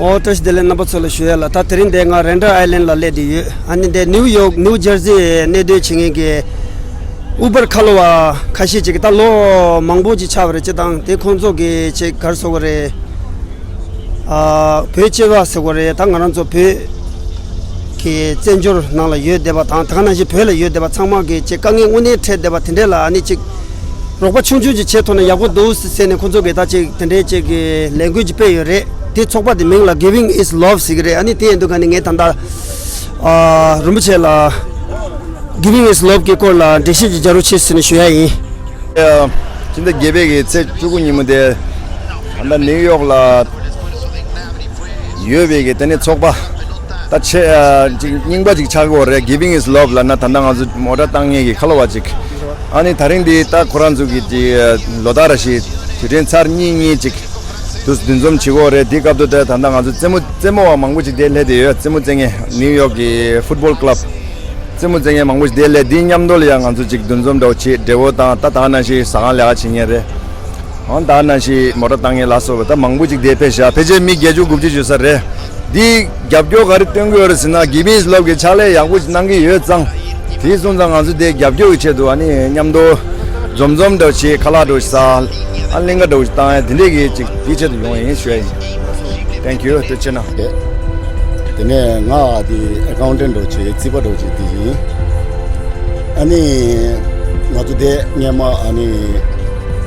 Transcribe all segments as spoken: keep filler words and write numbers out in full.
ཨོ་བཀྲ་ཤིས་བདེ་ལེགས། རྣམ་པ་ཚོ་ལ་ཞུ་ཡ་ལ། ད་དེ་རིང་འདི་ང་རེན་ཌལ་ཨའི་ལན་ལ་སླེབས་བསྡད་ཡོད། ཨ་ནི་འདི་ནིའུ་ཡོག་ནིའུ་ཇར་སི་གནས་སྡོད་བྱེད་མཁན་གྱི་ཨུ་བར་ཁ་ལོ་བ་ཁ་ཤས་ཅིག་གིས་ད་ལོ་མང་པོ་ཅིག་ཆགས་པ་རེད། སྤྱིར་བཏང་དེ་ཁོང་ཚོ་གི་ཅིག་ག་རེ་ཟེར་དགོས་རེད། ཨ་བོད་སྤྱི་བ་ཟེར་དགོས་རེད། ད་ང་རང་ཚོ་བོད་ཀྱི་བཙན་བྱོལ་ནང་ལ་ཡོད་བསྡད་པ་དང་། ད་ག་ནང་བཞིན་བོད་ལ་ཡོད་བསྡད་པ་ཚང་མ་གི་ཅིག་དཀའ་ངལ་དངོས་གནས་འཕྲད་བསྡད་པ་དེ་འདྲས་ལ་ཨ་ནི་ཅིག་རོགས་པ་ཆུང་ཆུང་ཅིག་བྱས་ཐུབ་ན་ཡག་པོ་འདུག་ཟེར་ནས་ཁོང་ཚོ་གིས་ད་ཅིག་དེ་འདྲའི་ཅིག་གི་ལས་འགུལ་ཅིག་སྤེལ་ཡོད་རེད། དེ་ཚོགས་པ་དེ་མིང་ལ་Giving is Love ཟེར་གི་རེད། ཨ་ནི་དེ་ཡིན་དུས་ག་ནི་ངས་ད་ལྟ་ཨ་རིན་པོ་ཆེ་ལ་Giving is Love གི་སྐོར་ལ་འགྲེལ་བཤད་ཅིག་རྒྱག་རོགས་བྱེད་ཟེར་ནས་ཞུ་ཡ་ཡིན། ཕྱི་ཟླ་བརྒྱད་པའི་གི་ཚེས་བཅུ་དགུ་ཉིན་མོ་དེ་ད་ལྟ་ནིའུ་ཡོག་ལ་ཡོད་པའི་གི་དེ་ནས་ཚོགས་པ་ད་ཆེ་ཨ་ཅིག་རྙིང་པ་ཅིག་ཆགས་ཀྱི་ཡོད་རེད། Giving is Love ལབ་ན་ད་ལྟ་ང་ཚོ་མོ་ཊ་བཏང་མཁན་གྱི་ཁ་ལོ་བ་ཅིག་ཨ་ནི་ད་རིང་འདི་ད་ཁོ་རང་ཚོ་གི་དེ་ལོ་ལྟར་རེ་བཞིན་དུས་དྲན་ཚར་གཉིས་གཉིས་ཅིག་དུ་འདུ་འཛོམས་བྱེད་ཀྱི་ཡོད་རེད། འདི་སྐབས་དུ་ད་ད་ལྟ་ང་ཚོ་རྩེད་མོ་རྩེད་མོ་བ་མང་པོ་ཅིག་དེ་སླེབས་བསྡད་ཡོད། རྩེད་མོ་རྩེ་མཁན་ནིའུ་ཡོག་གི་ཕུཊ་བོལ་ཀླབ་རྩེད་མོ་རྩེ་མཁན་མང་པོ་ཞིག་དེ་སླེབས། དེའི་མཉམ་དུ་ལ་ཡང་ང་ཚོ་ཅིག་འདུ་འཛོམས་འདྲ་བོ་བྱེད། འབྲས་བུ་དང་ད་ད་ནང་བཞིན་ཟ་ཁང་ལས་ཀ་བྱེད་མཁན་རེད། ཨང་ད་ནང་བཞིན་མོ་ཊ་བཏང་མཁན་ལ་སོགས་པ་ད་མང་པོ་ཅིག་དེ་ཕེབས་ཤག་ཕལ་ཆེར་མི་བརྒྱད་ཅུ་དགུ་བཅུ་ཡོད་ས་རེད། འདི་རྒྱབ་སྐྱོར་ག་རེ་སྟོན་གྱི་ཡོད་རེད་ཟེར་ན། Giving is Love གི་ཕྱག་ལས་ཡག་པོ་ཞིག་གནང་གི་ཡོད་ཙང་། དེ་སོང་ཙང་ང་ཚོ་དེ་རྒྱབ་སྐྱོར་གྱི་ཆེད་དུ་ཨ་ནི་མཉམ་དུ་འཛོམས་འཛོམས་འདྲ་བོ་བྱེད། ཁ་ལག་འདྲ་བོ་ཞིག་ཟ། ཨ་གླིང་ག་འདྲ་བོ་ཞིག་བཏང་ཡ་དེ་འདྲས་ཀྱི་ཅིག་དེའི་ཆེད་དུ་ཡོང་ཡིན་ཞུ་ཡ་ཡིན། Thank you. ཐུགས་རྗེ་ཆེ་གནང་། དེ་ནས་ང་དེ་ཨེ་ཀའུན་ཊན་འདྲ་བོ་བྱེད། རྩིས་པ་འདྲ་བོ་བྱེད་དེ་ཡིན། ཨ་ནི་ང་ཚོ་དེ་སྔས་མ་ཨ་ནི་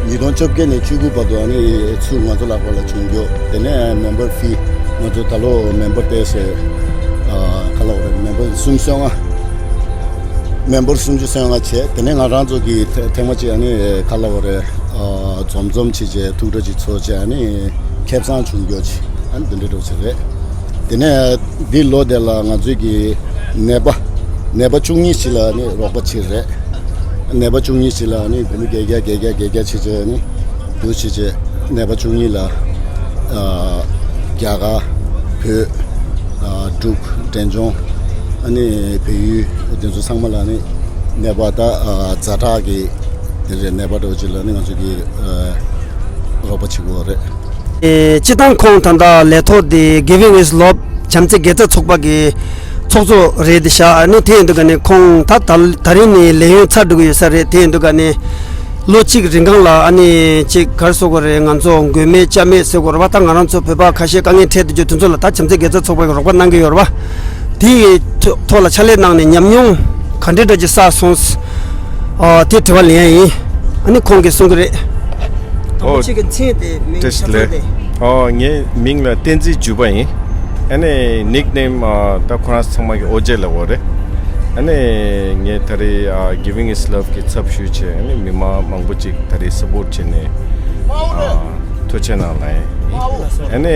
ཉིས་སྟོང་བཅོ་བརྒྱད་ནས་བཅུ་དགུ་བར་དུ་ཨ་ནི་ཚུར་ང་ཚོ་ལག་པ་ལ་བྱུང་རྒྱུ། དེ་ནས་མེམ་བར་ཕི་ང་ཚོ་ད་ལོ་མེམ་བར་དེ་ཟེར་ཨ་ག་ལབ་དགོས་རེད། མེམ་བར་གསུམ་སོ་ལྔ། མེམ་བར་སུམ་ཅུ་སོ་ལྔ་བྱས། དེ་ནས་ང་རང་ཚོ་གི་ཐེ་ཐེངས་མ་གཅིག་ཨ་ནི་ག་ལབ་དགོས་རེད། ཨ་འཛོམས་འཛོམས་བྱས་བྱས་ཐུགས་གྲ་ཅིག་ཚོར་བྱས་ཨ་ནི་ཁེ་བཟང་བྱུང་རྒྱུ་ཅིག་ཨ་ནི་དེ་འདྲ་འདྲ་བོ་ཅིག་རེད། དེ་ནས་འདི་ལོ་དེ་ལ་ང་ཚོས་ཀྱི་ནད་པ་ནད་པ་བཅུ་གཉིས་ཅིག་ལ་ནི་རོགས་པ་བྱས་རེད། ནད་པ་བཅུ་གཉིས་ཅིག་ལ་ནི་བུ་མོ་བརྒྱད་བརྒྱ་བརྒྱད་བརྒྱ་བརྒྱད་བརྒྱ་བྱས་བྱས་ནི་འདུ་བྱས་བྱས་ནད་པ་བཅུ་གཉིས་ལ་ཨ་རྒྱ་གར་བོད་ཨ་འབྲུག་འབྲས་ལྗོངས་ཨ་ནི་བལ་ཡུལ་དེ་ཚོ་ཚང་མ་ལ་ནི་ནད་པ་ད་ཨ་ཛ་དྲག་གི་དེ་རེད། ནད་པ་འདྲ་བོ་ཅིག་ལ་ནི་ང་ཚོ་གི་ཨ་རོགས་པ་བྱེད་དགོས་རེད། ཨེ་སྤྱིར་བཏང་ཁོང་ད་ལྟ་ལས་ཐོག་དེ་Giving is Love བྱམས་བརྩེ་དགེ་རྩ་ཚོགས་པ་གི་ཚོགས་གཙོ་རེད་ཤག་ཨ་ནི་དེ་ཡིན་དུས་ག་ནས་ཁོང་ད་ད་ད་རིང་ནས་ལས་ཡུན་ཚར་འགྲོ་གི་ཡོད་ས་རེད། དེ་ཡིན་དུས་ག་ནས་ལོ་གཅིག་རིང་གང་ལ་ཨ་ནི་ཅིག་ག་རེ་ཟེར་དགོས་རེད། ང་ཚོ་མགོན་མེད་ལྕགས་མེད་ཟེར་དགོས་རེད་པ། ད་ང་རང་ཚོ་བོད་པ་ཁ་ཤས་དཀའ་ངལ་འཕྲད་དུ་འཇུག་དེ་ཚོ་ལ་ད་བྱམས་བརྩེ་དགེ་རྩ་ཚོགས་པ་གི་རོགས་པ་གནང་གི་ཡོད་རེད་པ། དེ་ཡི་ཐོག་ལ་ཕྱག་ལས་གནང་ནས་ཉམས་མྱོང་ག་འདྲ་འདྲ་ཅིག་བསགས་སོང་། ཨ་དེ་དྲི་བ་ལེན་ཡ་ཡིན། ཨ་ནི་ཁོང་གིས་གསུང་གི་རེད། དང་པོ་ཨོ། ཁྱེད་ཀྱི་མཚན་དེ་མིང་བཀྲ་ཤིས་ཆ་ཚང་དེ། ཨོ་ངའི་མིང་ལ་བསྟན་འཛིན་འཇུ་པ་ཡིན། ཨ་ནི་ནིག་ནེམ་ཨ་ད་ཁོ་རང་ཚང་མ་གི་ཨོ་ཇེ་ལབ་ཡོད་རེད། ཨ་ནི་ངས་ད་རེས་ཨ་Giving is Love གི་ཚབ་ཞུས་བྱས་ཨ་ནི་མི་མང་མང་པོ་ཅིག་ད་རེས་སཔོར་ཊི་བྱས་ནས་ཨ་ཐུགས་རྗེ་གནང་ལབ་ཡིན། ཨ་ནི་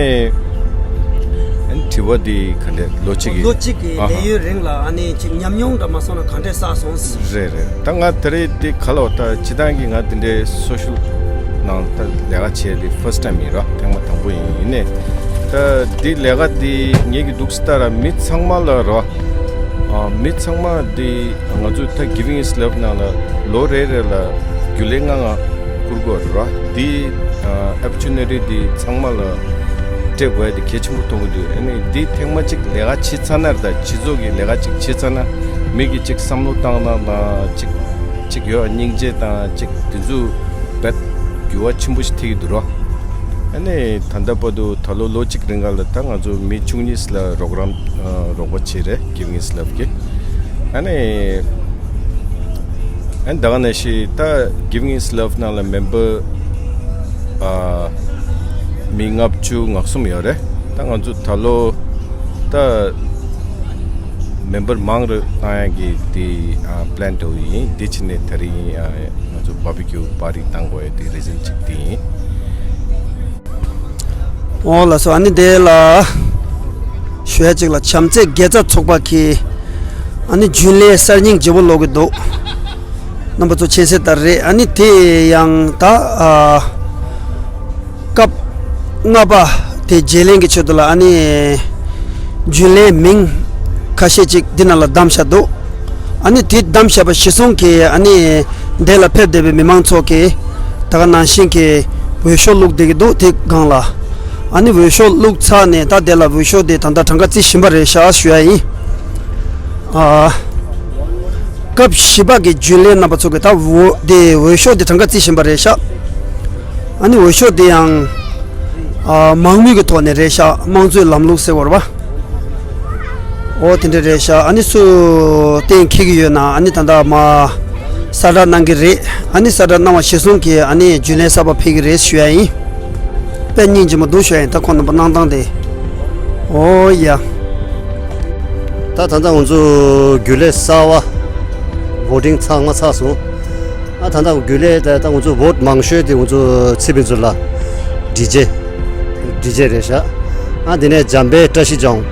ཨ་ནི་དྲི་བ་འདི་ག་འདྲས་ལོ་གཅིག་གི་ལོ་གཅིག་གི་ཨ་ལས་ཡུན་རིང་ལ་ཨ་ནི་ཅིག་ཉམས་མྱོང་འདྲ་མ་སོང་ན་ག་འདྲས་བསགས་སོང་། རེད་རེད། ད་ང་ད་རེས་འདི་ག་ལ་བ་ད་སྤྱིར་བཏང་གི་ང་འདི་འདྲའི་སོ་ཤལ་ནང་ད་ལས་ཀ་བྱས་འདི་ཕར་སི་ཊི་ཊའིམ་ཡིན་ར། ཐེངས་མ་དང་པོ་ཡིན། ཡིན་ནའི་ད་འདི་ལས་ཀ་འདི་ངེད་ཀྱི་འདུག་སེ་ལྟ་ར་མི་ཚང་མ་ལ་ར། ཨ་མི་ཚང་མ་འདི་ང་ཚོ་ད་Giving is Love ནང་ལ་ལོ་རེ་རེ་ལ་རྒྱུན་ལས་ལྔ་ལྔ་བསྐུར་དགོས་ར། འདི་ཨ་ཨོ་པོར་ཅུ་ནི་ཊི་འདི་ཚང་མ་ལ་སྤྲད་དགོས་ཡ་འདི་གལ་ཆེན་པོ་མཐོང་གི་འདུག་ཨ་ནི་འདི་ཐེངས་མ་གཅིག་ལས་ཀ་བྱེད་ཚར་ན་ར། ད་སྤྱི་ཚོགས་ཀྱི་ལས་ཀ་གཅིག་བྱེད་ཚར་ན་མི་གིས་གཅིག་བསམ་བློ་བཏང་ན་ན་གཅིག་གཅིག་ཡོད་སྙིང་རྗེ་དང་གཅིག་དེ་ཚོ་རྦད་འགྱུར་བ་ཆེན་པོ་ཞིག་ཐེབས་ཀྱི་འདུག་ར། ཨ་ནི་ད་ལྟ་བར་དུ་ད་ལོ་ལོ་གཅིག་རིང་ག་ལ་ད་ང་ཚོ་མི་བཅུ་གཉིས་ལ་རོགས་རམ་ཨ་རོགས་པ་བྱས་རེད། Giving is Love གི་ཨ་ནི་ཨ་ནི་ད་ག་ནང་བཞིན་ད་Giving is Love ནང་ལ་མེམ་བར་ཨ་མི་ལྔ་བཅུ་ང་གསུམ་ཡོད་རེད། ད་ང་ཚོ་ད་ལོ་ད་མེམ་བར་མང་རུ་བཏང་ཡག་གི་དེ་ཨ་པི་ལན་འདྲ་བོ་ཡིན། དེ་བྱས་ནས་ད་རིང་ཨ་ང་ཚོ་བར་བི་ཀིའུ་པར་ཊི་བཏང་དགོས་ཡ་དེ་རི་ཛན་གཅིག་དེ་ཡིན། ཨོ་ལགས་སོ། ཨ་ནི་དེ་ལ་ཞུ་ཡ་གཅིག་ལ་བྱམས་བརྩེ་དགེ་རྩ་ཚོགས་པ་གི་ཨ་ནི་རྒྱུན་ལས་གསར་རྙིང་བརྗེ་པོ་ལོག་གི་འདུག་རྣམ་པ་ཚོ་མཁྱེན་གསལ་ལྟར་རེད། ཨ་ནི་དེ་ཡང་ད་ཨ་སྐབས་ལྔ་པ་དེ་བརྗེ་ལེན་གྱི་ཆེད་དུ་ལ་ཨ་ནི་རྒྱུན་ལས་མིང་ཁ་ཤས་ཅིག་འདི་ནང་ལ་བདམས་བཞག་འདུག་ཨ་ནི་དེ་བདམས་བཞག་པ་གཞིར་བཟུང་གིས་ཨ་ནི་འདི་ལ་ཕེབས་བསྡད་པའི་མི་མང་ཚོ་གིས་ད་ག་ནང་བཞིན་གྱི་འོས་ཤོག་བླུགས་བསྡད་ཀྱི་འདུག་དེ་སྒང་ལ་ ཨ་ནི་འོས་ཤོག་བླུགས་ཚར་ནས་ད་དེ་ལ་འོས་ཤོག་དེ་ད་ལྟ་གྲངས་ཀ་རྩིས་བཞིན་པ་རེད་ཤག་ཞུ་ཡ་ཡིན། ཨ། སྐབས་བཞི་པ་གི་རྒྱུན་ལས་རྣམ་པ་ཚོ་གི་ད་འོ་དེ་འོས་ཤོག་དེ་གྲངས་ཀ་རྩིས་བཞིན་པ་རེད་ཤག་ཨ་ནི་འོས་ཤོག་དེ་ཡང་ཨ་མང་མོས་ཀྱི་ཐོག་ནས་རེད་ཤག་དམངས་གཙོའི་ལམ་ལུགས་ཟེར་བ་རེད་པ། འོ་དེ་འདྲ་རེད་ཤག་ཨ་ནི་སུ་གཏན་འཁེལ་གྱི་ཡོད་ན་ཨ་ནི་ད་ལྟ་མ་གསལ་བསྒྲགས་གནང་གི་རེད། ཨ་ནི་གསལ་བསྒྲགས་གནང་བ་གཞིར་བཟུང་གིས་ཨ་ནི་རྒྱུན་ལས་གསར་པ་ཕེབས་ཀྱི་རེད་ཞུ་ཡ་ཡིན། དཔེ་སྙིང་རྗེ་མོ་འདུག་ཞུ་ཡ་ཡིན། ད་ཁོང་རྣམ་པ་གནང་སྟངས་དེ། འོ་ཡ། ད་ད་ལྟ་ང་ཚོ་རྒྱུན་ལས་གསར་པ་བོ་ཊིང་ཚང་མ་ཚར་སོང་། ཨ་ད་ལྟ་རྒྱུན་ལས་ད་ད་ང་ཚོ་བོ་ཊི་མང་ཤོས་དེ་ང་ཚོ་ཚེ་ཕུན་ཚོགས་ལགས་ཌི་ཇེ་ཌི་ཇེ་རེད་ཤག་ཨ་དེ་ནས་འཇམ་དཔལ་བཀྲ་ཤིས་ལྗོངས་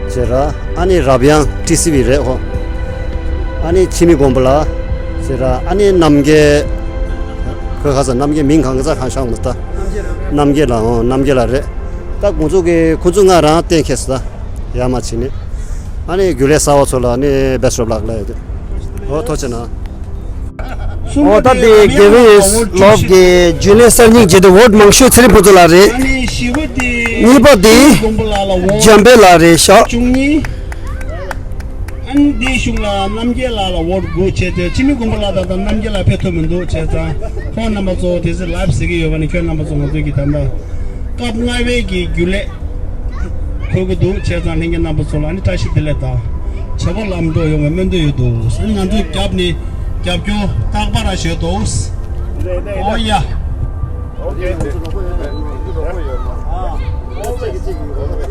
བྱས་ར། ཨ་ནི་རབ་དབྱངས་ཊི་སི་ཝི་རེད་ཧོ། ཨ་ནི་འཆི་མེད་མགོན་པོ་ལགས་བྱས་ར། ཨ་ནི་རྣམ་རྒྱལ། ཁོས་ཁ་སང་རྣམ་རྒྱལ་མིང་གང་ག་ཚ་གང་ཤང་མི་ལྟ། རྣམ་རྒྱལ་ལགས། འོ་རྣམ་རྒྱལ་ལགས་རེད། ད་ཁོང་ཚོ་གི་ཁོང་ཚོ་ང་རང་གཏན་འཁེལ་སོང་ད། ཡ་མ་བྱེད་ནི། ཨ་ནི་རྒྱུན་ལས་གསར་པ་ཚོ་ལ་ནི་best of luck ལབ་ཡོད་དེ། འོ་ཐུགས་རྗེ་གནང་། འོ་ད་དེ་དགེ་འོས་ལོབ་ཀྱི་རྒྱུན་ལས་གསར་རྙིང་བྱས་ཏེ་བོ་ཊི་མང་ཤོས་ཚེ་རིང་ཕུན་ཚོགས་ལགས་རེད། གཉིས་པ་དེ་འཇམ་དཔལ་ལགས་རེད་ཤག་ཨ་ནི་དེའི་གཞུག་ལ་རྣམ་རྒྱལ་ལགས་ལ་འོ་དགུ་བྱས་ཏེ་འཆི་མེད་མགོན་པོ་ལགས་དང་ད་རྣམ་རྒྱལ་ལགས་ཕེབས་ཐུབ་མི་འདུག་བྱས་ཙང་ཁོང་རྣམ་པ་ཚོ་དེ་ཚེ་ལབ་ཟེར་གྱི་ཡོད་པ་ནི་ཁྱོད་རྣམ་པ་ཚོ་ང་ཚོའི་གི་ད་ལྟ་སྐབས་ལྔ་པའི་གི་རྒྱུན་ལས་འཁོད་ཀྱི་འདུག་བྱས་ཙང་ལྷན་རྒྱས་རྣམ་པ་ཚོ་ལ་ནི་བཀྲ་ཤིས་བདེ་ལེགས་དང་བྱ་བ་ལམ་འགྲོ་ཡོང་བའི་སྨོན་འདུན་ཡོད་འདུག་ཨ་ནི་ང་ཚོའི་རྒྱབ་ནས་རྒྱབ་སྐྱོར་རྟག་པར་བྱེད་དོ། འོ་ཡ། Okay.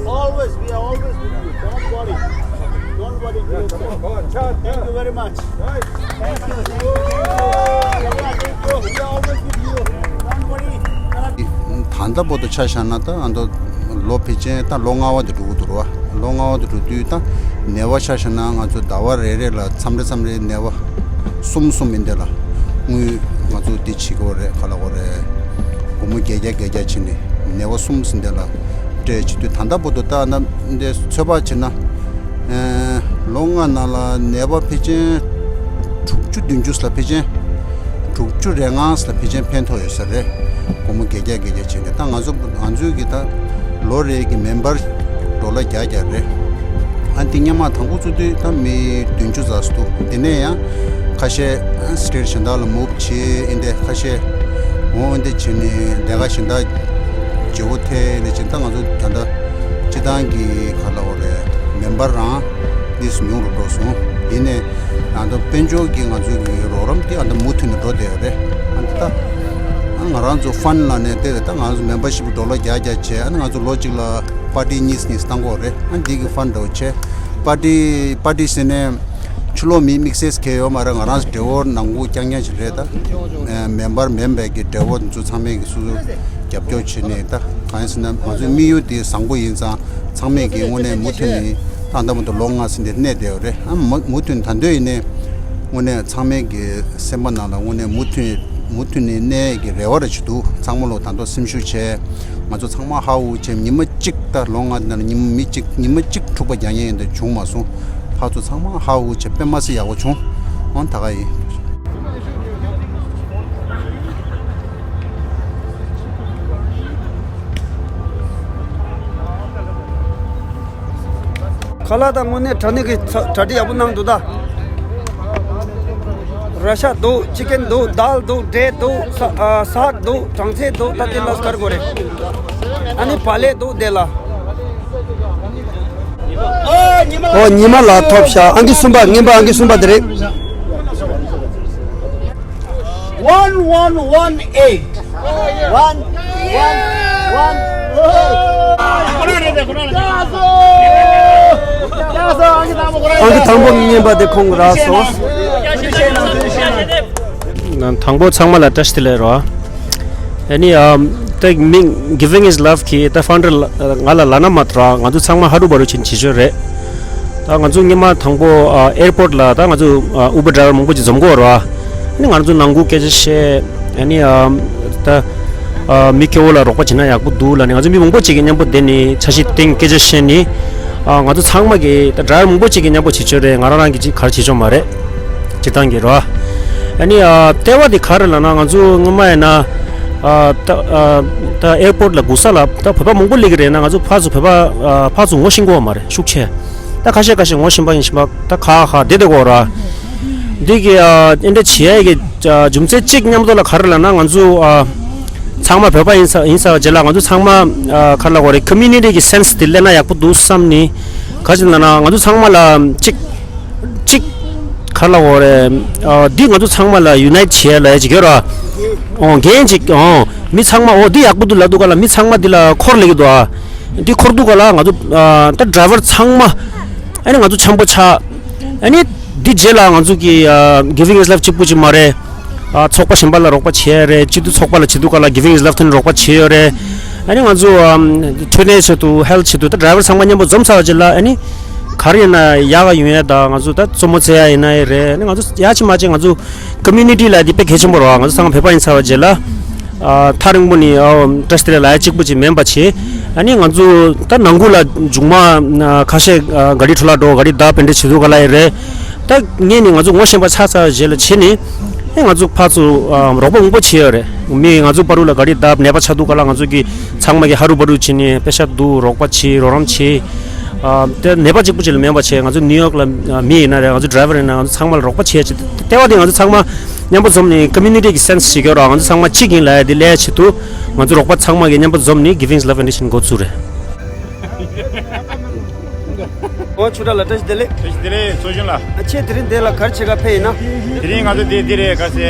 Always, we are always with you. Don't worry. Don't worry. Thank you very much. Thank you. Thank you. Thank you. We are always with you. Don't worry. ད་ལྟ་བར་དུ་ཆ་བཞག་ན་ད་ཨ་ད་ལོ་ཕལ་ཆེར་ད་ལོ་ལྔ་པ་དེ་འགྲོ་གི་འདུག་ར། ལོ་ལྔ་པ་དེ་འགྲོ་དུས་ད་ནད་པ་ཆ་བཞག་ན་ང་ཚོ་ཟླ་བ་རེ་རེ་ལ་མཚམས་རེ་མཚམས་རེ་ནད་པ་གསུམ་གསུམ་ཡིན་དེ་ལ་དངུལ་ང་ཚོ་འདི་བྱེད་དགོས་རེད། ག་ལ་དགོས་རེད། སྒོར་མོ་བརྒྱད་བརྒྱ་བརྒྱད་བརྒྱ་བྱས་ནས་ནད་པ་གསུམ་ཟིན་དེ་ལ་སྤྲད་བྱེད་དུས་ད་ལྟ་བར་དུ་ད་ན་འདི་ཚོད་དཔག་བྱས་ན་ཨེ་ལོ་ལྔ་ནང་ལ་ནད་པ་ཕལ་ཆེར་དྲུག་ཅུ་བདུན་ཅུ་ལ་ཕལ་ཆེར་དྲུག་ཅུ་རེ་ལྔ་ལ་ཕལ་ཆེར་ཕན་ཐོགས་ཡོད་ས་རེད། སྒོར་མོ་བརྒྱད་བརྒྱ་བརྒྱད་བརྒྱ་བྱས་ནས་ད་ང་ཚོ་ང་ཚོའི་གི་ད་ལོ་རེ་གི་མེམ་བར་ཌོ་ལར་བརྒྱ་བརྒྱ་རེད། ཨ་འདི་སྔོན་མ་དང་པོ་བཙུགས་དུས་ད་མི་བདུན་ཅུ་ཙམ་ཞིག་འདུག་དེ་ནས་ཡང་ཁ་ཤས་སི་ཊེ་ཊི་གཞན་དག་ལ་མུབ་བྱས་ཨེ་འདྲ་ཁ་ཤས་འོང་ཨེ་འདྲ་བྱས་ནས་ལས་ཀ་གཞན་དག་བརྗེ་བོ་ཐེབས་ནས་ཅིག་ད་ང་ཚོ་ད་ལྟ་སྤྱི་བཏང་གི་ག་ལ་འོ་རེད་མེམ་བར་རང་གནས་སུ་ཉུང་རུ་འགྲོ་སོང་། ཡིན་ནའི་ཨ་ད་དཔལ་འབྱོར་གྱི་ང་ཚོའི་གི་རོགས་རམ་དེ་ཨ་ད་མུ་མཐུད་ནས་འགྲོ་བསྡད་ཡོད་རེད། ཨ་ད་ད་ང་རང་ཚོ་ཕན་ལ་ནས་དེ་རེད། ད་ང་ཚོ་མེམ་བར་ཤིབ་ཌོ་ལར་བརྒྱ་བརྒྱ་བྱས་ཨ་ནི་ང་ཚོ་ལོ་གཅིག་ལ་པར་ཊི་གཉིས་གཉིས་བཏང་གི་ཡོད་རེད། ཨ་འདི་གི་ཕན་འདྲ་བོ་བྱས་པར་ཊི་པར་ཊི་ཟེར་ནས་ཕྱི་ལོགས་མི་དམིགས་བསལ་གང་ཡོད་མ་རེད། ང་རང་ཚོ་འབྲེལ་བ་ནང་ཁུལ་རྐྱང་རྐྱང་ཞིག་རེད། ད་མེམ་བར་མེམ་བར་གྱི་འབྲེལ་བ་ཚོ་ཚང་མས་ཀྱི་སོ་སོ་རྒྱབ་སྐྱོར་བྱས་ནས་ད་གང་ཡིན་ཟེར་ན་ང་ཚོའི་དམིགས་ཡུལ་དེ་བཟང་པོ་ཡིན་ཙང་ཚང་མས་ཀྱི་དངོས་གནས་མུ་མཐུད་ནས་ད་ལྟ་མ་གཏོགས་ལོ་ལྔ་ཟིན་དེ་གནས་བསྡད་ཡོད་རེད། ཨ་མུ་མུ་མཐུད་ད་འདོད་ཡིན་ནའི་དངོས་གནས་ཚང་མས་ཀྱི་སེམས་པ་ནང་ལ་དངོས་གནས་མུ་མཐུད་མུ་མཐུད་ནས་གནས་ཀྱི་རེ་བ་རེ་ཞིག་འདུག་ཚང་མ་ལོ་ད་དུང་སེམས་ཤུགས་བྱས། ང་ཚོ་ཚང་མ་ཧ་ཧུ་བྱས་ཉི་མ་གཅིག་ད་ལོ་ལྔ་ནང་ཉི་མ་མི་གཅིག་ཉི་མ་གཅིག་འཁྲུག་པ་རྒྱག་མཁན་ཡིན་དེ་བྱུང་མ་སོང་། ཕར་ཚུར་ཚང་མ་ཧ་ཧུ་བྱས་དཔེ་མ་སྲིད་ཡག་པོ་བྱུང་། འོང་ད་ག་ཡིན། ཁ་ལག་དང་དངོས་གནས་དྲ་ནི་གི་ཚ་གྲ་སྒྲིག་ཡག་པོ་གནང་འདུག་ད། ར་ཤ་འདུག་ཅི་ཀན་འདུག་དཱལ་འདུག་འབྲས་འདུག་ས་ཨ་སག་འདུག་གྲང་ཚལ་འདུག་ད་དེ་ལ་སྐར་དགོས་རེད། ཨ་ནི་བག་ལེབ་འདུག་དེ་ལ། ཨོ་ཉི་མ་ལ་ཐོབ་ཤག་ཨང་ཀི་གསུམ་པ་རྔན་པ་ཨང་ཀི་གསུམ་པ་དེ་རེད། One one one eight. One one one eight. ཨང་ཀི་དང་པོ་རྔན་པ་དེ་ཁོང་རག་སོང་། དང་པོ་ཚང་མ་ལ་བཀྲ་ཤིས་བདེ་ལེགས་རོ། ཨ་ནི་ཨམ་ད་མིང་Giving is Love གི་ད་ཕན་ཌར་ང་ལ་ལབ་ན་མ་གཏོགས་ང་ཚོ་ཚང་མ་ཧ་རུ་བ་རུ་ཕྱིན་བྱེད་ཆོག་རེད། ད་ང་ཚོ་སྔོན་མ་དང་པོ་ཨ་ཨེར་པོར་ཊི་ལ་ད་ང་ཚོ་ཨ་ཨུ་བར་ཌ་རའི་བར་མང་པོ་ཅིག་འཛོམས་ཀྱི་ཡོད་རེད་བ། ཨ་ནི་ང་ཚོ་ནང་ཁུལ་སྐད་ཆ་བཤད། ཨ་ནི་ཨམ་ད་ཨ་མི་སྐྱོ་བོ་ལ་རོགས་པ་བྱེད་ན་ཡག་པོ་འདུག་ལབ་ནས་ང་ཚོ་མི་མང་པོ་ཅིག་གིས་མཉམ་པོ་བསྡད་ནས་འཆར་གཞི་བཏིང་སྐད་ཆ་བཤད་ནས། ཨ་ང་ཚོ་ཚང་མ་གིས་ད་ཌ་རའི་ཝར་མང་པོ་ཅིག་གིས་མཉམ་པོ་བྱེད་ཆོག་རེད། ང་རང་རང་གིས་ཅིག་ག་རེ་བྱེད་ཆོག་མ་རེད། སྤྱིར་བཏང་གི་རེད་བ། ཨ་ནི་ཨ་ལྟེ་བ་དེ་ག་རེ་ལབ་ན་ང་ཚོ་སྔོན་མ་ཡིན་ན་ ཨ་ད་ཨ་ད་ཨེར་པོར་ཊི་ལ་སྒུག་ས་ལ་ད་བོད་པ་མང་པོ་སླེབས་ཀྱི་རེད། ན་ང་ཚོ་ཕར་ཚུར་བོད་པ་ཨ་ཕར་ཚུར་ངོ་ཤེས་ཀྱི་ཡོད་མ་རེད། ཤུགས་ཆེ། ད་ཁ་ཤས་ཁ་ཤས་ངོ་ཤེས་པ་ཡིན་ཤེས་པ་ད་ཁ་ཁ་བསྡད་བསྡད་ཀྱི་ཡོད་ར། འདི་གི་ཨ་ཨེ་འདྲ་བྱེད་ཡས་ཀྱི་ཨ་རྒྱུ་མཚན་གཅིག་མཉམ་དུ་ལ་ག་རེ་ལབ་ན། ང་ཚོ་ཨ་ཚང་མ་བོད་པ་ཡིན་ས་ཡིན་ས་རྗེས་ལ་ང་ཚོ་ཚང་མ་ཨ་ག་རེ་ལབ་དགོས་རེད། ཀོ་མུ་ནི་ཊི་གི་སེན་སི་དེ་སླེབས་ན་ཡག་པོ་འདུག་བསམ་ནི། ག་ཅི་ལབ་ན་ང་ཚོ་ཚང་མ་ལ་གཅིག་གཅིག་ག་རེ་ལབ་དགོས་རེད། ཨ་འདི་ང་ཚོ་ཚང་མ་ལ་ཡུ་ནའིཊ་བྱེད་ཡ་ལ་ཡ་ཅིག་ཡོད་ར། ཨོ་འགན་ཅིག་ཨོ་མི་ཚང་མ་ཨོ་འདི་ཡག་པོ་འདུག་ལབ་འདུག་ག་ལ། མི་ཚང་མ་འདི་ལ་འཁོར་སླེབས་ཀྱི་འདུག་ཨ། འདི་འཁོར་འདུག་ག་ལ། ང་ཚོ་ཨ་ད་ཌ་རའི་ཝར་ཚང་མ་ཨ་ནི་ང་ཚོ་འཆམ་པོ་ཆགས། ཨ་ནི་འདི་རྗེས་ལ་ང་ཚོ་གི་ཨ་Giving is Love གཅིག་པུ་ཅིག་མ་རེད། ཨ་ཚོགས་པ་གཞན་པ་ལ་རོགས་པ་བྱེད་ཡ་རེད། སྤྱི་འཐུས་ཚོགས་པ་ལ་བྱེད་འདུག་ག་ལ། Giving is Love དེ་ནི་རོགས་པ་བྱེད་ཡོད་རེད། ཨ་ནི་ང་ཚོ་ཨམ་འཕྲོད་བསྟེན་ཆེད་དུ་ཧེལ་ཐི་ཆེད་དུ་ད་ཌ་རའི་ཝར་ཚང་མ་མཉམ་པོ་འཛོམས་ཚར་བ་རྗེས་ལ་ཨ་ནི་ག་རེ་ཡིན་ན་ཡག་ག་ཡོང་ཡ་ད་ང་ཚོ་ད་རྩེད་མོ་རྩེ་ཡ་ཡིན་ན་ཡི་རེད། ཨ་ནི་ང་ཚོ་ཡག་ཅིག་མ་ཅིག་ང་ཚོ་ཀོ་མུ་ནི་ཊི་ལ་འདི་དཔེ་གལ་ཆེན་པོ་རེད་བ། ང་ཚོ་ཚང་མ་བོད་པ་ཡིན་ཚར་བ་རྗེས་ལ་ཨ་ཐག་རིང་པོ་ནས་ཨོ་བཀྲ་ཤིས་བདེ་ལེགས་ལབ་ཡ་གཅིག་པུ་ཅིག་མིན་པ་བྱས། ཨ་ནི་ང་ཚོ་ད་ནང་ཁུལ་ལ་མཇུག་མ་ཨ་ཁ་ཤས་ཨ་ག་རི་འཕྲོ་བརླག་འགྲོ། ག་རི་བརྡབ་དེ་འདྲ་བྱེད་འདུག་ག་ལ་ཡི་རེད། ད་ངས་ནི་ང་ཚོ་ངོ་ཤེས་པ་ཆགས་ཚར་རྗེས་ལ་བྱས་ནི་ཨེ་ང་ཚོ་ཕར་ཚུར་ཨ་རོགས་པ་མང་པོ་བྱས་ཡོད་རེད། མི་ང་ཚོ་བར་དུ་ལ་ག་རི་བརྡབ་ནད་པ་ཆགས་འདུག་ག་ལ། ང་ཚོ་གི་ཚང་མ་གི་ཧ་རུ་བ་རུ་བྱས་ནི་པེ་ཤ་བསྡུ། རོགས་པ་བྱས། རོགས་རམ་བྱས། ཨ་དེ་ནད་པ་གཅིག་པུ་ཅིག་ལ་མིན་པ་བྱས། ང་ཚོ་ནིའུ་ཡོག་ལ་ཨ་མི་ཡིན་ན་རེད། ང་ཚོ་ཌ་རའི་ཝར་ཡིན་ན་ང་ཚོ་ཚང་མ་ལ་རོགས་པ་བྱས་བྱས། ལྟེ་བ་དེ་ང་ཚོ་ཚང་མ་མཉམ་པོ་འཛོམས་ནས་ཀོ་མུ་ནི་ཊི་གི་སེན་སི་ཞིག་ཡོད་ར། ང་ཚོ་ཚང་མ་གཅིག་ཡིན་ལབ་ཡ་དེ་ལས་ཆེད་དུ་ང་ཚོ་རོགས་པ་ཚང་མ་གི་མཉམ་པོ་འཛོམས་ནས་Giving is Love Foundation འགོ་བཙུགས་རེད། ཨོ་ཆུ་ཁྲ་ལ་བཀྲ་ཤིས་བདེ་ལེགས། བཀྲ་ཤིས་བདེ་ལེགས། ཚོགས་གཞོན་ལགས། ཨ་ཁྱེད་དེ་རིང་འདི་ལ་ག་རེ་བྱེད་ག་ཕེབས་ཡིན་ན། དེ་རིང་ང་ཚོ་འདི་འདི་རེད། ག་ཟེ་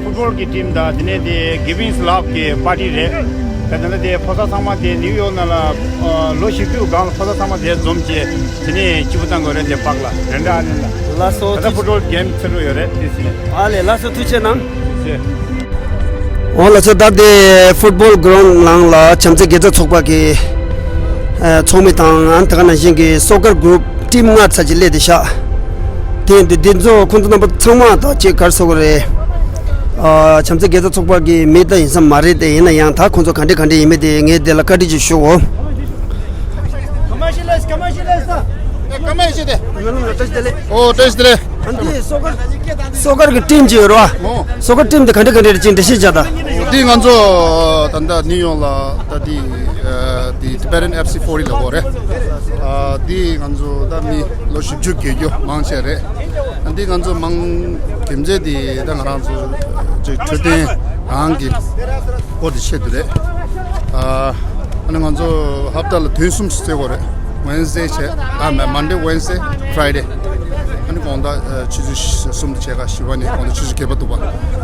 ཕུཊ་བོལ་གི་ཊིམ་དང་དེ་ནས་དེ་Giving is Love གི་པར་ཊི་རེད། ད་ད་ལྟ་དེ་ཕོ་གསར་ཚང་མ་དེ་ནིའུ་ཡོག་ནང་ལ་ཨ་ལོ་བཞི་བཅུ་སྒང་ལ་ཕོ་གསར་ཚང་མ་དེ་འཛོམས་བྱས། དེ་ནས་སྤྱི་བོ་བཏང་དགོས་རེད། དེ་པག་ལ་རེ་འདྲ་ཨ་ནི་ལ། ལགས་སོ། ད་ལྟ་ཕུཊ་བོལ་གེམ་ཚར་འགྲོ་ཡོད་རེད། དེ་ཟིན། ཨ་ལེ་ལགས་སོ། ཐུགས་རྗེ་གནང་། ཟེ། འོ་ལགས་སོ། ད་ལྟ་ཕུཊ་བོལ་གྷི་རའུན་ཌི་ནང་ལ་བྱམས་བརྩེ་དགེ་རྩ་ཚོགས་པ་གི་ཨ་ཚོགས་མི་དང་ཨ་ནི་དེ་ག་ནང་བཞིན་གྱི་སོ་ཀར་གུ་རུབ་ཊིམ་ལྔ་ཙམ་ཅིག་སླེབས་བསྡད་ཤག་དེ་ཡིན་དུས་འདི་ཚོ་ཁོང་ཚོ་རྣམ་པ་ཚང་མ་ད་ཅིག་ག་རེ་ཟེར་དགོས་རེད། ཨ་བྱམས་བརྩེ་དགེ་རྩ་ཚོགས་པ་གི་མི་ད་ཡིན་ས་མ་རེད། དེ་ཡིན་ན་ཡང་ད་ཁོང་ཚོ་ག་འདྲ་ག་འདྲ་ཡིན་མིན་དེ་ངས་དེ་ལ་བཀའ་འདྲི་ཅིག་ཞུའོ། ཨོ་བཀྲ་ཤིས་བདེ་ལེགས། ཨ་འདི་སོ་ཀར་སོ་ཀར་གྱི་ཊིམ་ཅིག་ཡོད་རེད་བ། ཨོ། སོ་ཀར་ཊིམ་དེ་ག་འདྲ་ག་འདྲ་རེད་ཅིག་འགྲེལ་བཤད་བྱ་དང་། འདི་ང་ཚོ་ད་ལྟ་ནིའུ་ཡོག་ལ་ད་འདི་ཨ་འདི་Tibetan F C forty ལབ་དགོས་རེད། ཨ་འདི་ང་ཚོ་ད་མི་ལོ་བཞི་བཅུ་བརྒལ་རྒྱུ་མང་ཆེ་རེད། འདི་ང་ཚོ་མང་རྒྱུ་མཚན་དེ་ད་ང་རང་ཚོ་ཅིག་འཕྲོད་བསྟེན་རང་གི་སྐོར་དེ་ཆེད་དུ་རེད། ཨ་ཨ་ནི་ང་ཚོ་ཧབ་ཏ་ལ་དུས་གསུམ་ཞིག་རྩེ་དགོས་རེད། Wednesday བྱས། ཨ་མ་Monday, Wednesday, Friday ཨ་ནི་དགོང་དག་ཨ་ཆུ་ཚོད་གསུམ་དུ་བྱས་ཀ་བཞི་པ་ནས་དགོང་དག་ཆུ་ཚོད་བརྒྱད་པ་འདུག་པ།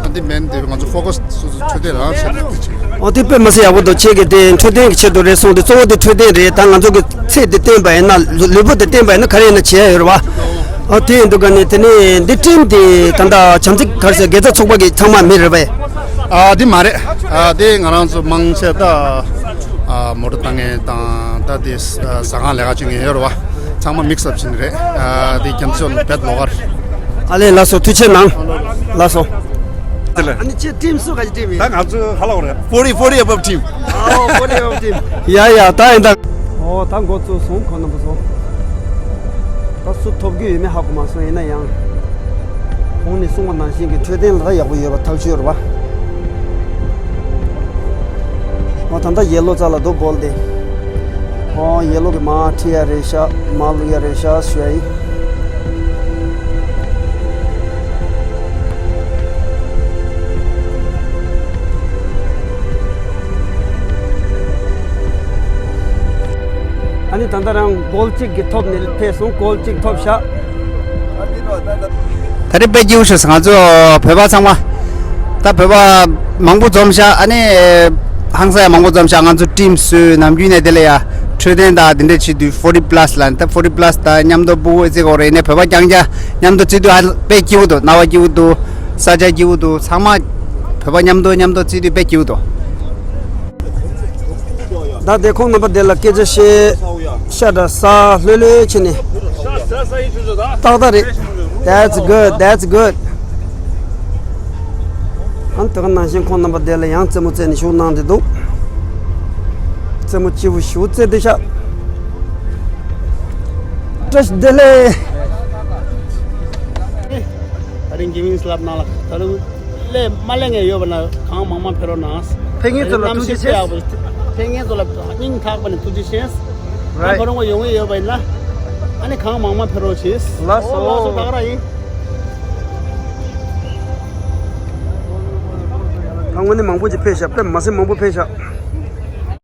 ཨ་འདི་མིན་དེ་ང་ཚོ་ཕོ་ཀ་སི་སོ་སོ་འཕྲོད་བསྟེན་རང་ཆེད་དུ་བྱེད། ཨོ་དེ་དཔེ་མི་སྲིད་ཡག་པོ་འདུག་ཁྱེད་ཀྱིས་དེ་འཕྲོད་བསྟེན་གྱི་ཆེད་དུ་རེད་གསུངས་དེ་གཙོ་བོ་དེ་འཕྲོད་བསྟེན་རེད། ད་ང་ཚོ་གི་ཚེ་འདི་བརྟན་པ་ཡིན་ན་ལུས་པོ་འདི་བརྟན་པ་ཡིན་ན་ག་རེ་ཡིན་ན་བྱེད་ཡ་ཡོད་རེད་བ། ཨོ་དེ་ཡིན་འདུག་ག་ནས་དེ་ནས་འདི་ཊིམ་དེ་ད་ལྟ་བྱམས་བརྩེ་ག་རེ་ཟེར་དགེ་རྩ་ཚོགས་པ་གི་ཚང་མ་མི་རེད་པས། ཨ་དེ་མ་རེད། ཨ་དེ་ང་རང་ཚོ་མང་ཆེ་ད་ཨ་མོ་ཊ་བཏང་མཁན་དང་ད་དེ་ཟ་ཁང་ལས་ཀ་བྱེད་མཁན་ཡོད་རེད་བ། ཚང་མ་མིག་སི་ཨབ་བྱེད་ནི་རེད། ཨ་དེ་རྒྱ་མཚོ་ལ་བེད་ལོག་གར། ཨ་ལས་ལགས་སོ། ཐུགས་རྗེ་གནང་། ལགས་སོ། དེ་ལ། ཨ་ནི་ཁྱེད་ཊིམ་སུ་ག་ཅི་ཊིམ་ཡིན། ད་ང་ཚོ་ཧ་ལ་བ་རེད། forty, forty above team. ཨོ་forty above team. ཡ་ཡ་ད་ཡིན་ད། ཨོ་ད་འགོ་བཙུགས་སོང་ཁོང་རྣམ་པ་ཚོ། ད་སུ་ཐོབ་རྒྱུ་ཡོད་མེད་ཧ་གོ་མ་སོང་། ཡིན་ན་ཡང་གོང་ནས་གསུངས་པ་ནང་བཞིན་གྱི་འཕྲོད་བསྟེན་ལ་ད་ཡག་པོ་ཡོད་པ་ཐག་ཆོད་རེད་བ། ཨོ་ད་ལྟ་ཡེ་ལོ་རྩ་ལ་རྡོ་བོལ་ཏེ། ཨོ་ཡེ་ལོ་གི་མ་ཁྲིད་ཡ་རེད་ཤག་མ་བླུག་ཡ་རེད་ཤག་ཞུ་ཡ་ཡིན། ཨ་ནི་ད་ལྟ་རང་གོལ་གཅིག་གི་ཐོབ་ནས་ཕེབས་སོང་། གོལ་གཅིག་ཐོབ་ཤག་ད་རེས་དཔེ་སྐྱིད་པོ་བྱུང་སོང་། ང་ཚོ་བོད་པ་ཚང་མ། ད་བོད་པ་མང་པོ་འཛོམས་ཤག་ཨ་ནི་ཧང་སང་ཡང་མང་པོ་འཛོམས་ཤག་ང་ཚོ་ཊིམ་བཟོས། ནམ་རྒྱུན་ནས་དེ་ལ་ཡ་འཕྲོད་བསྟེན་དང་དེ་འདྲ་བྱེད་དུས་forty plus ལ་ད་forty plus དང་མཉམ་དུ་ཕྲུ་གུ་ཨེ་ཙི་གོ་རེ་ནས་བོད་པ་རྐྱང་རྐྱང་མཉམ་དུ་བརྩི་དུས་ཧ་དཔེ་སྐྱིད་པོ་འདུག་སྣང་བ་སྐྱིད་པོ་འདུག་ས་ཆ་སྐྱིད་པོ་འདུག་ཚང་མ་བོད་པ་མཉམ་དུ་མཉམ་དུ་བརྩི་དུས་དཔེ་སྐྱིད་པོ་འདུག་ད་དེ་ཁོང་རྣམ་པ་དེ་ལ་སྐད་ཆ་བཤད། ཤ་འདྲ་ཟ་ལྷོད་ལྷོད་བྱས་ནས། ཏག་ཏག་རེད། That's good, that's good. ཨ་ནི་དེ་ག་ནང་བཞིན་ཁོང་རྣམ་པ་དེ་ལ་ཡང་རྩེད་མོ་རྩེ་ནས་བཞུགས་གནང་བསྡད་འདུག་རྩེད་མོ་སྐྱིད་པོ་ཞེ་པོ་རྩེ་བསྡད་ཤག་བཀྲ་ཤིས་བདེ་ལེགས། ད་རིང་གི་ཝིང་སི་ལབ་ནང་ལ་ད་རུང་། ལས་མ་ལས་ངེས་ཡོད་པ་ན་གང་མང་མང་ཕེབས་རོགས་གནང་། ཕེབས་མཁན་ཚོ་ལ་ཐུགས་རྗེ་ཆེ། ཕེབས་མཁན་ཚོ་ལ་སྙིང་ཐག་པ་ནས་ཐུགས་རྗེ་ཆེ། ཨ་རའི། ཕ་རོང་བ་ཡོང་གི་ཡོད་པ་ཡིན་ན། ཨ་ནི་གང་མང་མང་ཕེབས་རོགས་བྱེད། ལགས་སོ། ཨོ་ལགས་སོ། ད་ག་རང་ཡིན། ད་དངོས་གནས་མང་པོ་ཅིག་ཕེབས་ཤག་དཔེ་མ་སྲིད་མང་པོ་ཕེབས་ཤག